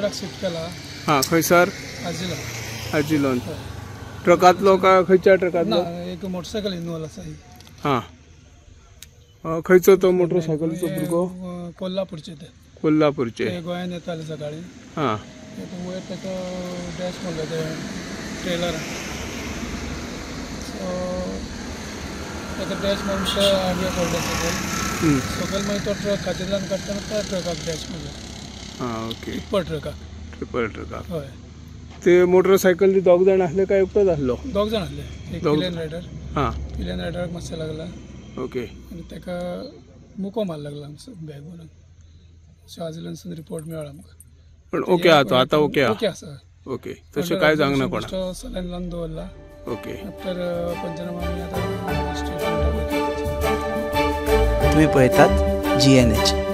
हॉस्पिटलाक shift केला. हां, खंयसर? आजिलो. आजिलोन. ट्रकांतलो काय खंयच्या ट्रकांतलो? ना, एक मोटरसायकल इन्वॉल्व आसा. हां, खंयचो तो मोटरसायकलीचो भुरगो? कोल्हापूरचे ते. कोल्हापूरचे. ते गोंयान येताले सकाळी. हां, वयर ताका डॅश मारलो ते ट्रेलरान. सो ताका डॅश मारून ते आडवे पडले सकयल. सकयल मागीर तो ट्रक खातीरल्यान काडटना त्या ट्रकाक डॅश मारलो. हां, ओके. टिप्पर ट्रकाक. ट्रिपल ट्रकाक. हय. ते मोटरसायकली दोग जाण आसले काय एकटोच आसलो? दोग जाण आसले. एक पिलियन रायडर. हां, पिलियन रायडराक मातशें लागला. ओके. आनी ताका मुको मार लागला बॅग भरून. सो आजिलोनसून रिपोर्ट मेळ्ळो आमकां. पण ओके आहा तो आतां? ओके आहा, ओके आसा. ओके, तशें कांय जावंक ना कोणाक? सलायन लावन दवरला. ओके. आफ्टर पंचनामा आमी आतां स्टेटमेंट. तुम्ही पळयतात GNH.